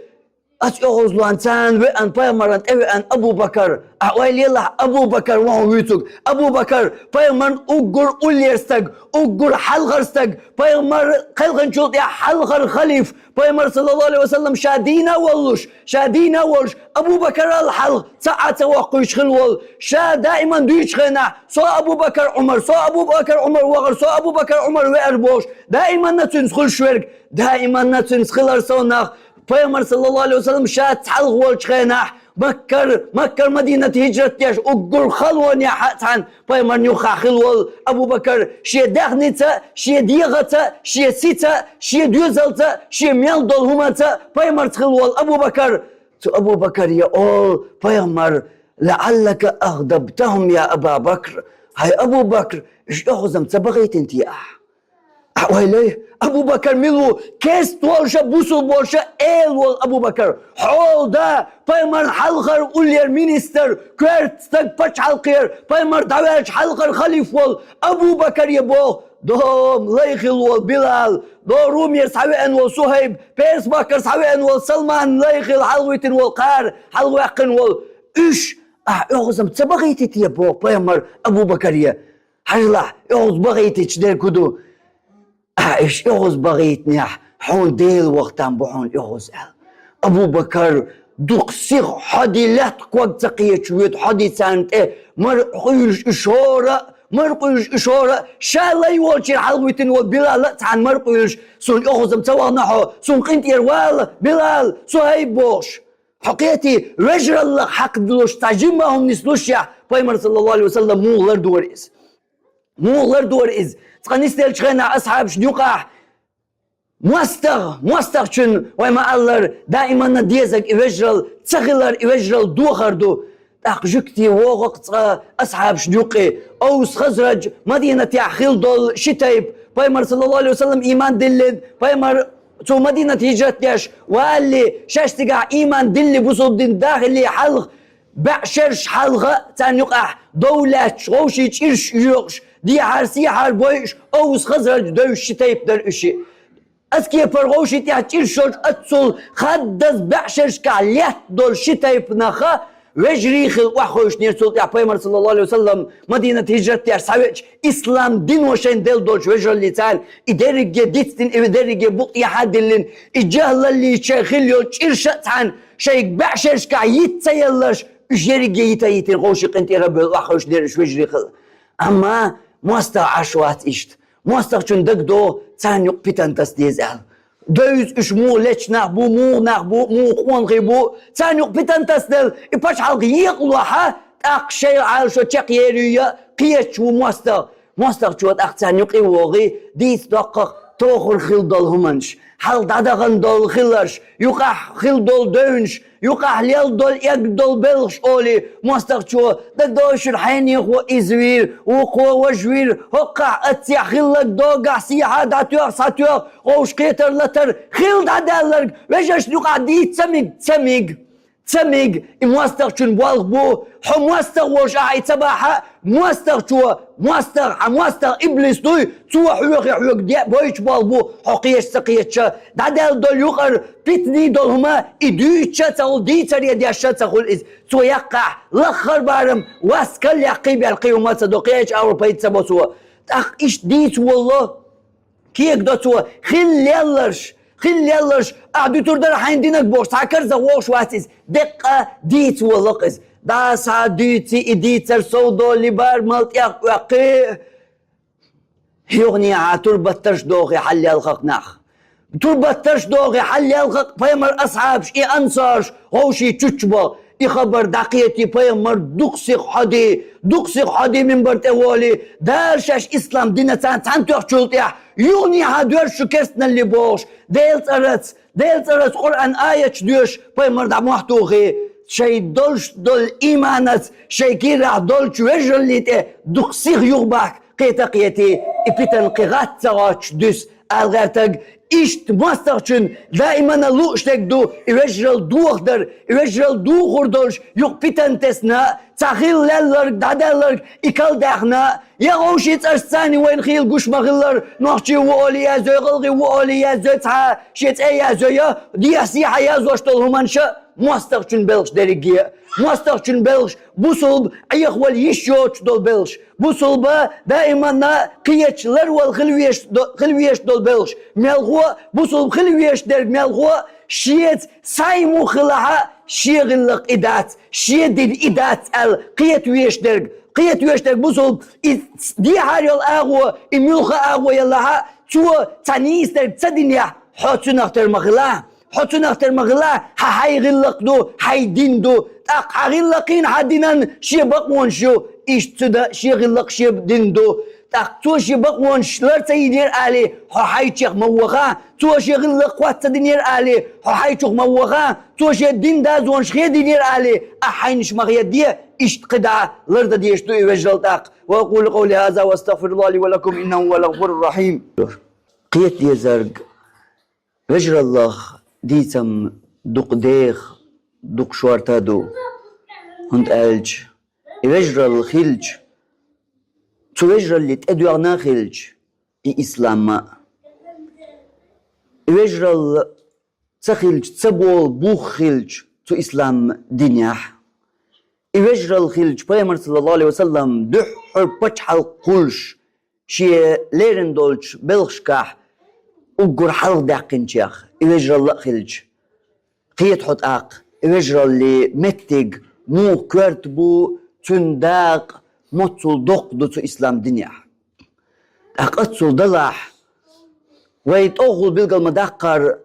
Оцу оьгӀазлонца веана, пайхамарна тӀевеана Абу-Бакар, ахь ойла елахь, Абу-Бакар ву хьуна вуьйцург. Абу-Бакар, пайхамарна уггар уллера стаг, уггар хьалхара стаг, пайхамар кхелхинчул тӀаьхьа хьалхара халифа, пайхамар, саллаллаху алейхи ва саллам, ша дийна а воллуш, ша дийна а воллуш, Абу-Бакарал хьалха цхьа а ца воккхуьйтуш хилла волу, ша даиман дуьйцучу хенахь, со Абу-Бакар Ӏумар, со Абу-Бакар Ӏумар вахар, со Абу-Бакар Ӏумар веар бохуш, даиманна цуьнца хуьлуш верг, даиманна цуьнца хилар сов нах, пайхамар, саллаллаху алейхи ва саллам, ша цхьалха волчу хенахь, Маккар, Маккар Мадинат хӀижрат деш, уггар халонехь а цхьаьна пайхамарна юххехь хилла волу Абу-Бакар, шен даьхница, шен дегӀаца, шен сица, шен доьзалца, шен мел долу хӀуманца пайхамарца хилла волу Абу-Бакар. Цу Абу-Бакаре олу пайхамар: «ЛаӀаллака агӀдабтахум, я Аба Бакр». ХӀай Абу-Бакр, уьш оьгӀазам ца бахийтина те ахь? Ахь ойла йой, Абу-Бакар мила ву? Керста волуша, бусулба волуша эла волу Абу-Бакар. Хьола да, пайхамарна хьалхара уллера министр, коьрта стаг пачхьалкхера, пайхамар дӀаваьлча хьалхара халифа волу Абу-Бакаре боху, дом лай хилла волу Билал, до румера схьавеана волу Сухьайб, перс махкара схьавеана волу Салман, лай хилла хьалхавитина волу кхара, хьалхаваьккхина волу. Уьш, ахь оьгӀазам ца бахийти те боху пайхамар Абу-Бакаре? Хьажалахь, оьгӀаз бахийтича дерг хӀун ду? Ахь уьш оьгӀаз бахийтинехь, хьуна Дела вахтам бу хьуна оьгӀаз аьлла. Абу-Бакар дукха сиха хьоди лаьтта ког ца кхеташ воьду, хьоди царна тӀе мара къуьйлуш уьш хӀора а, мара къуьйлуш уьш хӀора а, ша лай волчера хьалхавитина волу Билал а цхьаьна мара къуьйлуш, суна оьгӀазам ца вахана хьо, суна къинтӀера вала, Билал, Сухьайб бохуш. Хьо кхетий, вежараллах хьакхадалуш цхьа жимма хӀума нислушехь, пайхамар, саллаллаху алейхи ва саллам, муха лардора иза? Муха лардора иза? Цкъа нисделлачу хенахь асхьабашна юкъахь мостагӀа, мостагӀчун, вай ма-аллара, даиманна дезарг и вежарал ца хилар, и вежарал дохар ду. ТӀаккха жуьгтий вогӀу-кх цкъа асхьабашна юккъе. Аус-Хазрадж Мадинатехь хилла долу ши тайпа. Пайхамар, саллаллаху алейхи ва саллам, ийман диллина, пайхамар цу Мадинат хӀижрат деш валале, шаьш цигахь ийман дилли, бусулба дин дахале хьалха, бӀе шераш хьалха царна юкъахь дов лаьтташ, вовшийн чӀирш йоькъуш, дехьара-сехьара бойуш, Аус-Хазрадж девзаш ши тайпа дара уьш. Оцу кепара вовшийн тӀехь чӀирш йолуш, оццул хаддаза бӀе шерашкахь лаьтта долу ши тайпа нах вежарий хилла охьахевшинера цул тӀаьхьа пайхамар, саллаллаху алейхи ва саллам, Мадинат хӀижрат деш схьавеача, ислам дино шайна делла долчу вежараллица, и дерриге дицдина, и дерриге букъ тӀехьа а диллина, и жахӀлаллица шайн хилла йолу чӀирш а цхьаьна шайга бӀе шерашкахь йита ца елларш, уьш ерриге йита а йитина, вовшийн къинтӀера а бевлла охьахевшинера уьш вежарий хилла. Амма мостагӀа Ӏаш вац иштта. МостагӀчун дагадогӀу, царна юкъа питана таса деза аьлла. Девза уьш муха лечу нах бу, муха нах бу, муха къонахий бу, царна юкъа питана тасаделла, и пачхьалкх екъалохь, тӀаккха шайн Ӏалашо чекхъерий а, кхеташ ву мостагӀа. МостагӀчо тӀаккха царна юкъе вогӀий, дийца доккхах тохар хилла долу хӀуманаш, хьалха дӀадахана долу хиларш, юкъахь хилла долу девнаш, юкъахь лелла долу, эгна долу белхаш олий, мостагӀчо, дагадогӀий шуна, хьенехо иза вийра, вукхо важа вийра, хӀокхахь аццехь хилларг догахь сехьа дӀатоьхна, схьатоьхна, вовшахкхетар, латар, хилла дӀадаьлларг, вежаршна юкъахь дийца ца мега, ца мега. Ца мега, и мостагӀчун болх бу, хьо мостагӀа волуш ахьа и ца бахьа, мостагӀчо, мостагӀа, хьан мостагӀа иблис дуй, цо хьоьхий хьоьга де а бойтуш болх бу, хьо кхеташ ца кхеташ, дӀадаьлла долу юкъара питаний долу хӀума, и дуьйцуш а ца хуьлу, дийцаре деш а ца хуьлу иза. Цо яккхахь, лаххара барам, вас кал яккхий бер кхин хӀума ца до, кхеча агӀор пайда ца бо цо. ТӀаккха иштта дийца волло. Кега до цо, хилла лелларш, хилла лелларш, ахь дуьтур дара хьайн динаг бохуш, цхьа карзах вогӀуш вац иза, деккъа дийца воллакх иза. Даса дуьйций и дийцар, сов долий бар мал тӀех оьккхий. Юханехьа турбаттарш дохий хьаллелхакх нах. Турбаттарш дохий хьаллелхакх пайхамар асхьабаш, и ансарш, вовший чучча бо. И хабар дӀакхетий пайхамар дукха сиха хьоди, дукха сиха хьоди минбар тӀе воли, Дала шаьш ислам дина царна цхьаьнатоьхначул тӀехь, юханехьа доьрзуш шу керстаналли бохуш, Делан цӀараца, Делан цӀараца Къуръан аяташ доьшуш пайхамар дӀа мохь тухий, шайн долуш долу ийманца шайн кийрахь долчу вежараллин тӀе дукха сиха юхабахка кхета а кхетий, и питана кхин гӀатта ца гӀоттуш дуьсу ала гӀертарг. Иштта мостагӀчун даимана лууш дерг ду и вежаралла дохадар, и вежаралла духур долуш юкъа питана тесна, цхьа хила лелларг, дӀадаьлларг и калдаьхна, я вовшийн цӀарца царна вайна хийла гуш ма-хиллара, нохчий ву олий яздой, гӀалгӀий ву олий яздой, цхьа шен цӀе яздой, я дехьа-сехьа яздеш долу хӀуманаш а мостагӀчун белхаш дерриге а. МостагӀчун белхаш бусулба Ӏехавала йиш йоцуш долу белхаш. Бусулба даиманна кхечу ларвала хила веш до-, хила веш долу белхаш. Мелхо а бусулба хила веш дерг, мелхо а шеца схьа и муха хилахь а, шен гӀиллакх и дац, шен дин и дац аьлла кхета веш дерг. Кхета веш дерг бусулба, и дехьара йолу агӀо, и муьлхха агӀо ялахь а, цо цхьа нийса дерг ца динехь, хьо цуьнах тера ма хила. Хьо цуьнах тера ма хила, хьан хьайн гӀиллакх ду, хьайн дин ду. ТӀаккха хьан гӀиллакхийн, хьан динан шен бакъонаш ю, иштта цуьнан шен гӀиллакх, шен дин ду. ТӀаккха цо шен бакъонаш лар ца йинера алий, хьо хьайчех ма ваха, цо шен гӀиллакх хӀотта ца динера алий, хьо хьайчух ма ваха, цо шен дин дозанаш хедийнера алий, ахь хьайнаш ма хеде, иштта кхидӀа лардан дезаш ду и вежаралла тӀаккха. وأقول قولي هذا وأستغفر الله لي ولكم إنه هو الغفور الرحيم. Кхета дезарг. Вежараллах дийцам дукха деха, дукха шорта а ду, хӀунда аьлча и вежаралла хилча, цу вежараллин тӀедоьгӀна а хилча, и ислам а. И вежаралла ца хилча, ца болу бух хилча цу ислам динехь. И вежаралла хилча, Пайхамар, саллаллаху Ӏалайхи ва саллам, дуьххьара пачхьалкх кхуллуш, шен лерина долчу белхашкахь уггар хьалха даьккхинчех, и вежаралла а хилча, кхета хьо тӀаккха, и вежараллин меттиг муха коьрта бу, цуьнан дакъа моццул доккха ду цу ислам динехь. ТӀаккха аццул далахь, вай тӀехула билгал ма-даккхара,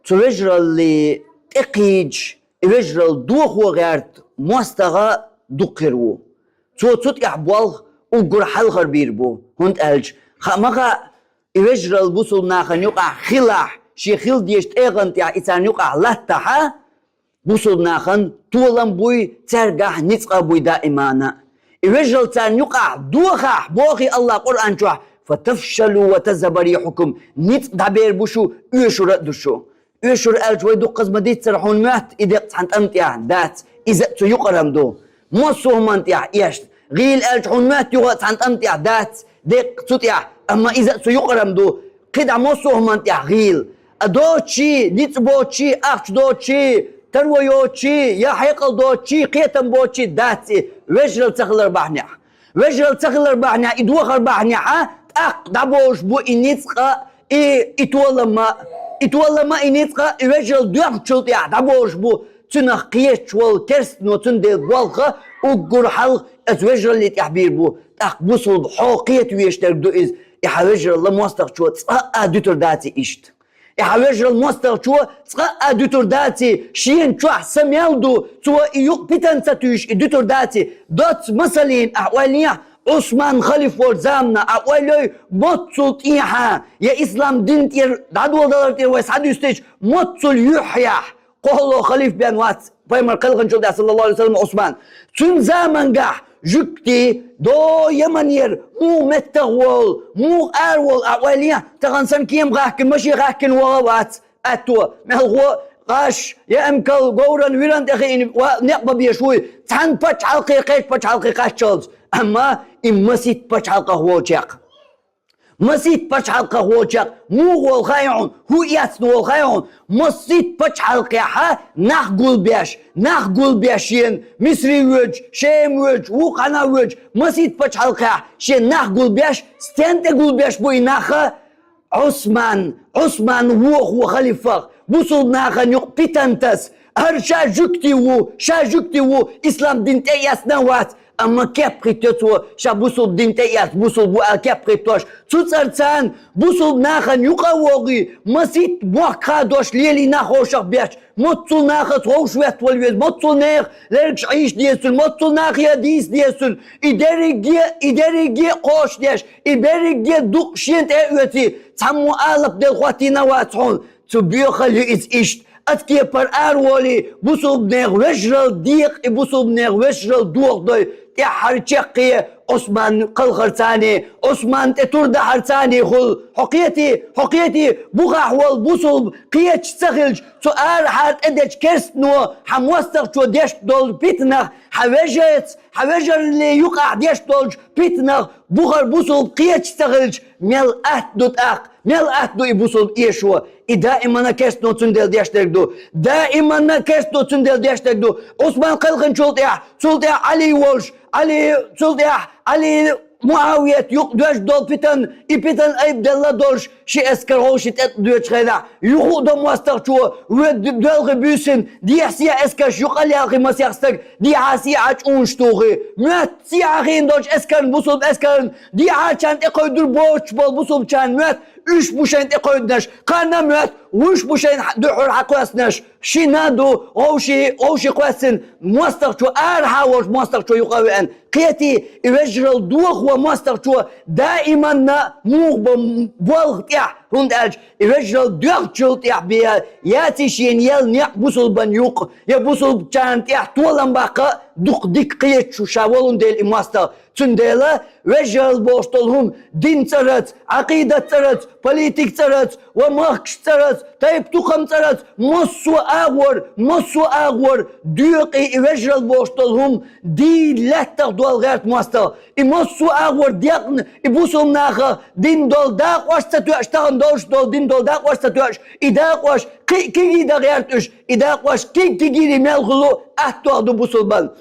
цу вежараллин тӀекхийдаш, и вежаралла дохо гӀерта мостагӀа дукха хир ву. Цо цу тӀехь болх уггар хьалхара бийр бу, хӀунда аьлча, хаа ма хаьа, и вежаралла бусулба нахана юкъахь хилахь, шен хила дезачу тӀегӀан тӀехь и царна юкъахь латтахь а, бусулба нахана толам буй, цаьргахь ницкъ а буй даимана. И вежаралла царна юкъахь дохахь, бохий Аллах Къуръан чохь: «فتفشلوا وتذهب ريحكم», ницкъ дӀабер бу шу, оьшур а ду шу. Оьшур аьлча вай дуккхаза ма-дийццара, хьуна моьтту и декъ цхьана тӀам тӀехь? Дац, иза а цу юкъарам ду. Массо а хӀуманна тӀехь эшна. ГӀийла аьлча хьуна моьтту юха а цхьана тӀам тӀехь? Дац, декъ цу тӀехь, амма иза а цу юкъарам ду. КхидӀа массо а хӀуманна тӀехь гӀийла. А доцучий, ницкъ боцучий, ахча доцучий, таро йоцучий, я хьекъал доцучий, кхетам боцучий дац и, вежаралла ца хилар бахьанехь. Вежаралла ца хилар бахьанехь, и дохар бахьанехь а, тӀаккха дӀаболуш бу и ницкъ а, и, и толам а, и толам а, и ницкъ а, и вежаралла доьхначул тӀехь дӀаболуш бу. Цуьнах кхеташ волу керстано цундела болх а уггар хьалха оцу вежараллин тӀехь бийр бу. ТӀаккха бусулба, хьо кхета везаш дерг ду иза, и хьан вежаралла мостагӀчо цкъа а дуьтур даций иштта. И хьан вежаралла мостагӀчо цкъа а дуьтур даций, шена чохь са мел ду, цо и юкъа питана ца туьйсуш, и дуьтур даций. Доцца масална ахь ойла йехь, Ӏусман халиф волчу заманахь ахь ойла йой, моццул тӀехьа, я ислам дин тӀера дӀадоладалар тӀера вай схьадуьстича, моццул юьххьехь, кхоалгӀа халиф бен вац Пайхамар кхелхинчул тӀаьхьа, саллаллаху Ӏалайхи ва саллам, Ӏусман. Цуьнан замангахь жуьгтий, до Яманера, муха меттах волу, муха ара волу ахь ойла йехь, тахана санна кема хахкина, машен хахкина вогӀу а вац, аьтто, мелхо, гӀаш, я эмкал, говран, виран тӀе хиъна ва-, некъ бан безаш вуй, цхьана пачхьалкхе, кхечу пачхьалкхе кхаччалц. Амма и масийтта пачхьалкхах волчех. Масийтта пачхьалкхах волчех муха волу хаьий хьуна, хӀун эцна волу хаьий хьуна, масийтта пачхьалкхехь нах гулбеш, нах гулбеш шена, Мисри воьдуш, Шем воьдуш, вукху хьанна воьдуш, масийтта пачхьалкхехь шена нах гулбеш, стен тӀе гулбеш бу и нах? Ӏусман, Ӏусман вохо халифах, бусулба нахана юкъа питана таса, хӀара ша жуьгти ву, ша жуьгти ву, ислам дин тӀеэцна а вац, амма кеп хӀиттайо цо, ша бусулба дин тӀеэцна, бусулба ву аьлла кеп хӀиттош. Цу цӀарца бусулба нахана юкъа а вогӀий, масийтта мохк хадош лелий нах ховшах беш, моццул нахаца ховш веттавала веза, моццул нехан лергаш Ӏийша деза цуьнан, моццул нахе дийца деза цуьнан, и дерриге а, и дерриге а кхочушдеш, и берриге а дукъ шена тӀе а оьций, цхьаммо алапделла хӀоттийна а вац хьуна. Цу боьхалла ю иза иштта, Ацу кепара араволий, бусулбанех вежарал декъа, и бусулбанех вежарал дохадой, тӀаьххьара чаккхе Ӏусман кхалхарца, Ӏусман тӀе тур дахьарца хуьлу. Хьо кхетий, хьо кхетий, бухахь волу бусулба кхеташ ца хилча, цу арахьара тӀедечу керстано хьан мостагӀчо деш долу питанах, хьан вежарца, хьан вежаралле юкъахь деш долчу питанах бухара бусулба кхеташ ца хилча, мел атта ду тӀаккха, мел атта ду и бусулба эшо? И даиманна керстано цундела деш дерг ду. Даиманна керстано цундела деш дерг ду. Ӏусман кхелхинчул тӀаьхьа, цул тӀаьхьа Ӏали волуш, Ӏали, цул тӀаьхьа Ӏали, МуӀавият юкъа доьжна долу питана, и питана айбделла долуш, ши эскар гӀовши тӀе доьдучу хенахь, юха а до мостагӀчо, вуьд доьлхий буьйсина, дехьа-сехьа эскарш юкъа а лелхий масех стаг, дехьа-сехьа чӀунаш тухий. Моьтту сехьа хиъна долчу эскарна, бусулба эскарна, дехьарчарна тӀекхойдур боцуш болу бусулбачарна моьтту, уьш бу шайна тӀекхойдинарш, кхарна а моьтту, уьш бу шайна дуьхьал хьакхоьссинарш. Шина а ду, гӀовши, гӀовши кхоьссина, мостагӀчо, арахьа волчу мостагӀчо юкъа а веана. Кхетий, и вежарал дохо мостагӀчо даиманна муха бан болх тӀехь, хӀунда аьлча и вежарал доьхначул тӀехь бен яций шена ял некъ бусулбан юкъа, я бусулбачарна тӀехь толам баккха дукха дика кхеташ ву ша волун дела и мостагӀа. Цундела вежарал бохуш долу хӀума дин цӀарца, Ӏакъидат цӀарца, политик цӀарца, ва махкаш цӀарца, тайп-тукхам цӀарца, массо а агӀор, массо а агӀор доькъий и вежарал бохуш долу хӀума дийна лаьттах дол гӀерта мостагӀа. И массо а агӀор декъна, и бусулба нахах дин долу дакъош ца тоьаш, тахана долуш долу дин долу дакъош ца тоьаш, и дакъош кхин а кигий дан гӀерта уьш, и дакъош киг-кигийрий мел хуьлу, аттох ду бусулбан.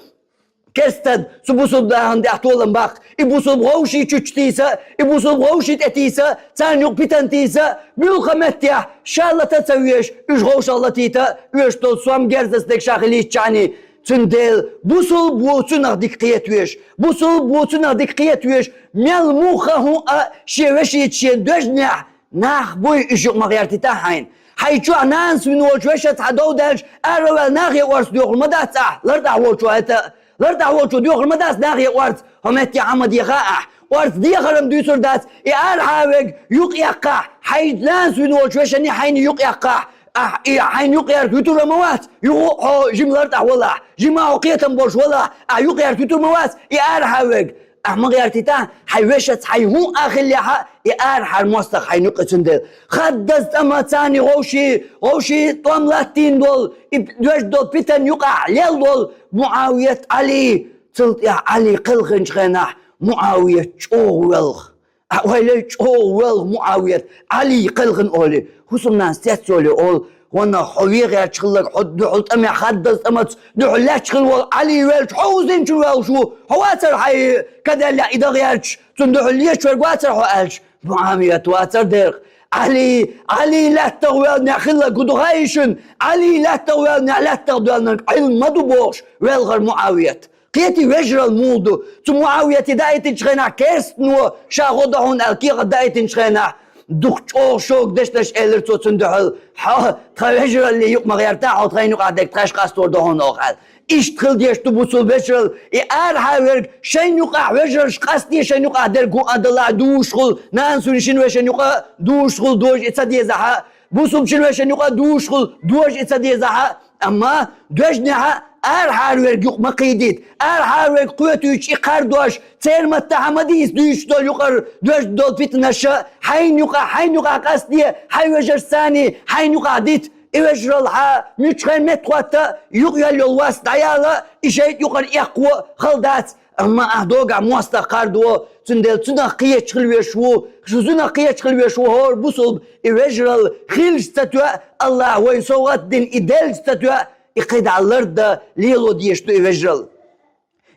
Керстан цу бусулба нахана тӀехь толам баккха, и бусулба гӀовши чучу тийса, и бусулба гӀовши тӀе тийса, царна юкъа питан тийса, муьлхха меттехь ша лата ца веш, уьш гӀовшах латийта, оьшуш долу сом герзаца дерг ша хилийта чӀагӀний. Цундела бусулба ву цунах дика кхета веш, бусулба ву цунах дика кхета веш, мел муха хӀун а шен вешица шен доьжнехь, нах буй уьш юкъа ма гӀертийтахь хьайна. Хьайн чохь нанас вина волчу вешаца хьан дов даьлча, араваьлла нахе орца доьхур ма дац ахь, лартӀахь волчо хӀета, лартӀахь волчо доьхур ма дац нахе орца, хьо метте хьан ма деха ахь. Орца дехар-м дуьйцур дац, и арахьа верг юкъаяккхахь, хьайн нанас вина волчу вешанний хьайна юкъаяккхахь, ахь и хьайна юкъаярца вуьтур-м ма вац, юха а хьо жима лартӀахь валахь, жима хьо кхетам болуш валахь, ахь юкъаярца вуьтур ма вац, и арахьа верг. Ахь ма гӀертийтахь, хьайн вешаца хьайн хӀун а хиллехь а, и арахьара мостагӀа хьайн юкъа цундела. Хаддаза тӀама царна гӀовши, гӀовши тӀом латтийна долу, и доьжна долу питан юкъахь лел долу МуӀавият, Ӏали. Цул тӀаьхьа Ӏали кхелхинчу хенахь МуӀавият чӀогӀа воьлху. Ахь ойла йой, чӀогӀа воьлху МуӀавият, Ӏали кхелхина олий. ХӀусамнанас цец йолий олу, ванах хьо вен гӀерташ хилларг, хьо дуьхьал тӀамехь хаддаза тӀамаца дуьхьал лаьтташ хилла волу Ӏали велча, хьо хӀун зинчун воьлхуш ву? Хьо вацара хьайн кадел яа и дан гӀерташ, цунна дуьхьал лечуьрг вацара хьо аьлча, МуӀавият вацара дерг. Ӏали, Ӏали лаьттах воьллинехь хилларг хӀун ду хаий шуна? Ӏали лаьттах воьллинехь лаьттах доьллинарг Ӏилма ма ду бохуш, воьлхара МуӀавият. Кхетий, вежарал муха ду? Цу МуӀавияте даийтинчу хенахь керстано ша гӀо до хьуна аьлла кехат даийтинчу хенахь, дукха чӀогӀа шога дешнаш элира цо цунна дуьхьал: «Хьо тхан вежаралле юкъа ма гӀерта, хьо тхайна юкъахь дерг тхаьш къасто до хьуна оха», – аьлла. Иштта хила дезаш ду бусулба вежарал, и арахьа верг шайна юкъахь вежаршка къастаде, шайна юкъахь дерг хӀун а далахь, дузуш хуьлу, нанас вина шина вешан юкъа дузуш хуьлу, дожа и ца дезахь а, бусулба шина вешан юкъа дузуш хуьлу, дожа и ца дезахь а. Амма доьжнехьа арахьара верг юкъа ма кхийдийта. Арахьара верг кхетуьйтуш и кхардош, церан маттахь ма дийца дуьйцуш долу юкъара доьжна долу питанаша, хьайна юкъахь, хьайна юкъахь къастаде, хьайн вежаршцаний хьайна юкъахь дита. И вежарал хьан муьлххачу хенахь меттахӀотта, юкъа йолу вас дӀаяла, и шайтӀа юкъара эккхо хала дац. Амма ахь догахь мостагӀа кхардо, цундела цунах кхеташ хила везаш ву, шу цунах кхеташ хила везаш ву хӀора бусулба, и вежарал хилча ца тоьа, АллахӀа вайна совгӀат дина и делча ца тоьа, и кхидӀа лардан лело дезаш ду и вежарал.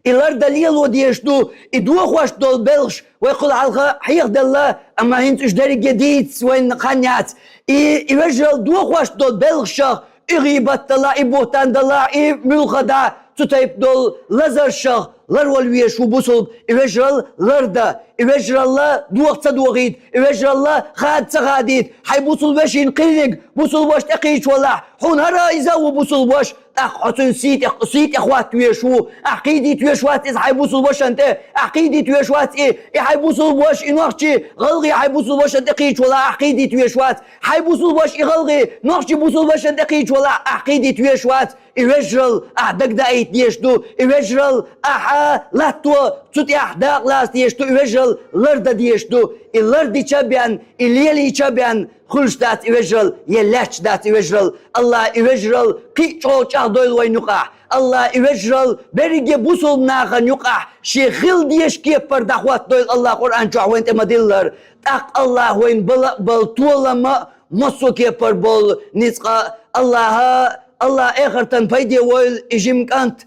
И лардан лело дезаш ду, и дохош долу белхаш вай кхул хьалха хьехаделла, амма хӀинца уьш дерриге дийца вайна хан яц. И, и вежарал дохош долу белхашах, и гӀийбат далахь, и буьхтан далахь, и муьлхха дӀа цу тайпа долу лазаршах, ларвала везаш ву бусулба, и вежарал ларда, и вежаралла дохо ца дохийта, и вежаралла хада ца хадийта. Хьай бусулба вешин кхерниг бусулба ваша тӀе кхийча валахь, хьуна хӀара а иза а ву бусулба ваша, тӀаккха хьо цунна сий тӀе, сий тӀе хатта везаш ву, ахь кхийдийта везаш вац иза хьай бусулба вашанна тӀе, ахь кхийдийта везаш вац и, и хьай бусулба ваша, и нохчий, гӀалгӀай хьай бусулба вашанна тӀе кхийча валахь, ахь кхийдийта везаш вац, хьай бусулба ваша, и гӀалгӀай нохчий бусулба вашанна тӀе кхийча валахь, ахь кхийдийта везаш вац. И вежарал ахь дагадаийта дезаш ду, и вежарал ахьа латто цу тӀехь дакъа лаца дезаш ду, и вежарал ларда дезаш ду. И лардича бен, и лелийча бен хуьлуш дац и вежарал, е лаьтташ дац и вежарал. АллахӀа и вежарал кхин а чӀогӀа чӀагӀдойла вайна юкъахь. АллахӀа и вежарал берриге бусулба нахана юкъахь шен хила дезаш кепара дӀахӀоттадойла АллахӀа Къуръан чохь вайна тӀе ма-диллара. ТӀаккха АллахӀа вайна бала а бала, толам а, массо а кепара болу ницкъ а. АллахӀа, АллахӀа эхартан пайде войла и жима кӀант.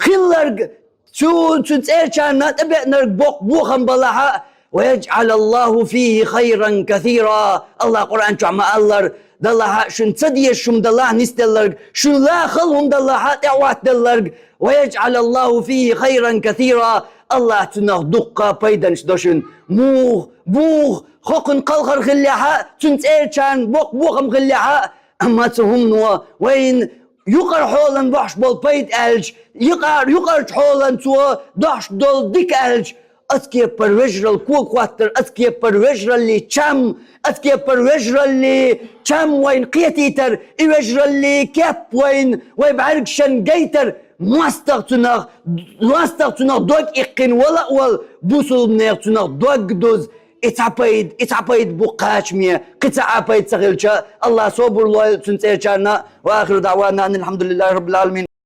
Хилларг, цу, цуьнан цӀерачарна тӀебеанарг боккха бохам балахь а, «ويجعل الله فيه خيرا كثيرا». АллахӀа Къуръан чохь ма-аллара, далахь а шуна ца дезаш хӀума далахь а нисделларг, шуна лахала хӀума далахь а тӀеӀоттаделларг, «ويجعل الله فيه خيرا كثيرا». АллахӀа цунах дуккха пайданаш до шуна. Муха, буха, хӀокхуьнан кхалхар хиллехь а, цуьнан цӀерачарна боккха бохам хиллехь а, амма цу хӀумано вайна юкъара хьолан бохьуш болу пайда аьлча, юкъара, юкъарчу хьолан цо дохьуш долу дика аьлча, оцу кепара вежарал когахӀоттар, оцу кепара вежараллий чам, оцу кепара вежараллий чам вайна кхетийтар, и вежараллий кеп вайна, вай бӀаьргашна гайтар, мостагӀа цунах, мостагӀа цунах дог иккхина вала а вала, бусулбанех цунах дог дуза, и цхьа пайда, и цхьа пайда бу кхачаме, кхин цхьа а пайда ца хилча, АллахӀа собар лойла цуьнан цӀерачарна. وآخر دعوانا أن الحمد لله رب العالمين.